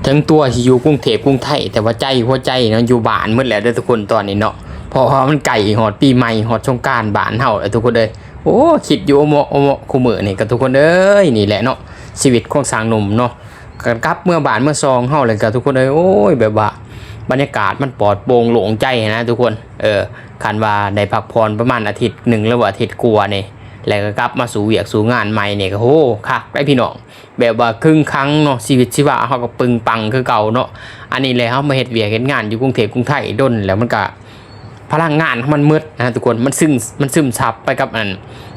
ເຖິງຕົວຊິຢູ່ກຸງເທບກຸງໄທ ແຕ່ວ່າໃຈຫົວໃຈເນາະ ຢູ່ບ້ານໝົດແລ້ວເດີທຸກຄົນຕອນນີ້ເນາະ ເພາະວ່າມັນໃກ້ຮອດປີໃໝ່ ຮອດສົງການບ້ານເຮົາແລ້ວທຸກຄົນເອີຍ. ໂອ້ ຄິດຢູ່ໂອະເມາະໂອະເມາະ ຄູ່ມື້ນີ້ກໍທຸກຄົນເອີຍ. ນີ້ແຫຼະເນາະ ຊີວິດຂອງຊ່າງໜຸ່ມເນາະ ກໍກັບເມືອບ້ານເມືອຊ່ອງເຮົາແລ້ວກໍທຸກຄົນເອີຍ. ໂອ້ຍ ແບບວ່າບັນຍາກາດມັນປອດໂປ່ງໂລ່ງໃຈນະທຸກຄົນ. ເອີ ຄັນວ່າໄດ້ພັກຜ່ອນປະມານອາທິດໜຶ່ງ ຫຼືວ່າອາທິດກວ່ານີ້ ແລ້ວກໍກັບມາສູ່ວຽກສູ່ງານໃໝ່ນີ້ ກໍໂຫ ຄັກໄດ໋ພີ່ນ້ອງ. ແບບວ່າຄຶງຂັງເນາະ ຊີວິດຊີວາເຮົາກໍປຶງປັງຄືເກົ່າເນາະ. ອັນນີ້ແຫຼະ ເຮົາມາເຮັດວຽກເຮັດງານຢູ່ກຸງເທບກຸງໄທດົນແລ້ວ ມັນກໍ ພະລັງງານຂອງມັນໝົດນະທຸກຄົນ. ມັນຊຶມ ມັນຊຶມຊັບໄປກັບອັນ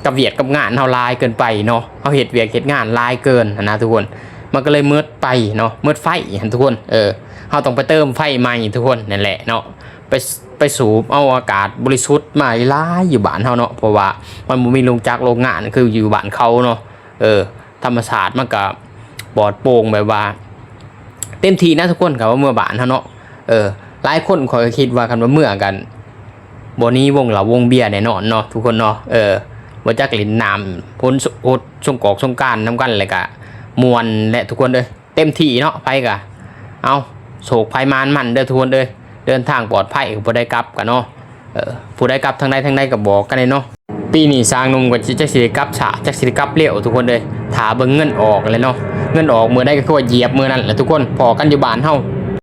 ກັບວຽກກັບງານເຮົາຫຼາຍເກີນໄປເນາະ ເຮົາເຮັດວຽກເຮັດງານຫຼາຍເກີນຫັ້ນນະທຸກຄົນ. ມັນກໍເລີຍໝົດໄຟເນາະ ໝົດໄຟຫັ້ນທຸກຄົນ. ເອີ ເຮົາຕ້ອງໄປເຕີມໄຟໃໝ່ທຸກຄົນ. ນັ້ນແຫຼະເນາະ ໄປ ໄປສູບເອົາອາກາດບໍລິສຸດມາຫຼາຍໆຢູ່ບ້ານເຮົາເນາະ ເພາະວ່າມັນບໍ່ມີໂລງຈັກໂລງງານຄືຢູ່ບ້ານເຂົາເນາະ. ເອີ ທຳມະຊາດມັນກະປອດໂປ່ງ ແບບວ່າເຕັມທີ່ນະທຸກຄົນ. ຄັນວ່າເມືອບ້ານເຮົາເນາະ ເອີ ຫຼາຍຄົນຂ້ອຍກໍຄິດວ່າ ຄັນວ່າເມືອກັນ ບໍ່ໜີວົງເຫຼົ້າວົງເບຍແນ່ນອນເນາະທຸກຄົນເນາະ. ເອີ ບໍ່ຈັກຫຼິ້ນນ້ຳ ຝົນ ສົງກອກສົງການນຳກັນ ແລ້ວກະມ່ວນແຫຼະທຸກຄົນເອີຍ. ເຕັມທີ່ເນາະ ໃຜກະ ເອົາ ໂຊກໃຜໝານມັນເດີທຸກຄົນເອີຍ. ເດີນທາງປອດໄພ ຜູ້ໃດກັບກະເນາະ ເອີ ຜູ້ໃດກັບທາງໃດທາງໃດກໍບອກກັນແດ່ເນາະ. ປີນີ້ຊ່າງໜຸ່ມກໍຈັກຊິໄດ້ກັບຊ້າ ຈັກຊິໄດ້ກັບເລວທຸກຄົນເອີຍ. ຖ້າເບິ່ງເງິນອອກແຫຼະເນາະ ເງິນອອກມື້ໃດກໍຄືວ່າຢຽບມື້ນັ້ນແຫຼະທຸກຄົນ. ພໍ້ກັນຢູ່ບ້ານເຮົາ